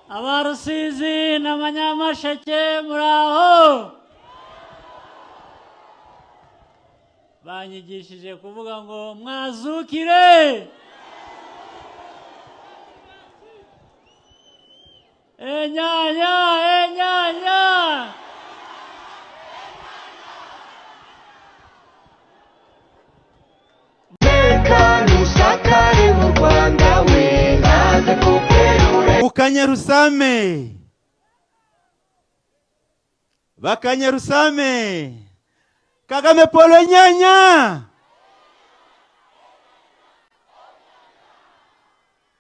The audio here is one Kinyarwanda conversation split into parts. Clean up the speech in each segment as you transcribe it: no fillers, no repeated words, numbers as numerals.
Abarusizi n'Abanyamasheke, muraho? Banyigishije kuvuga ngo mwazukire. Enyanya, enyanya. Usakare mu Rwanda we naze kuperure. Ukanyarusame, bakanyarusame, Kagame Paul nyanya,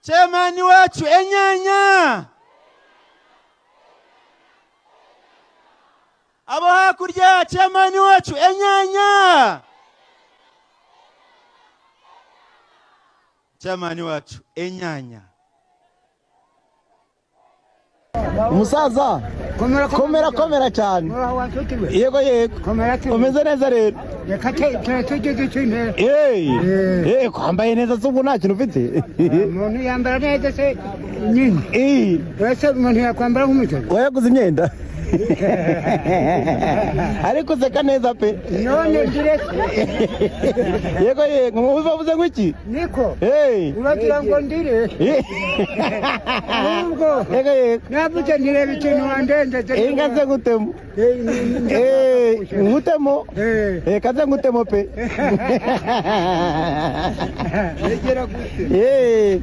chairman wacu enyanya, abo hakurya, chairman wacu enyanya, chairman wacu enyanya. Umusaza, komera, komera cyane. Yego, yego, umeze neza rero. Eh, kwambaye neza se, ubu nta kintu ufite? Umuntu yambara neza se nyine? Eh. Wese umuntu yakwambara nk'umusazi? Wayaguze imyenda, ariko useka neza pe. None ngire? Yego, yego, ubavuze ngo iki? Niko. Eh. Uragira ngo ndire? Ahubwo Yego, yego. Navuze ntireba ikintu wandengeje. Inga nze ngutemo. Eh, ngutemo. Eh, kaze ngutemo pe. Eh.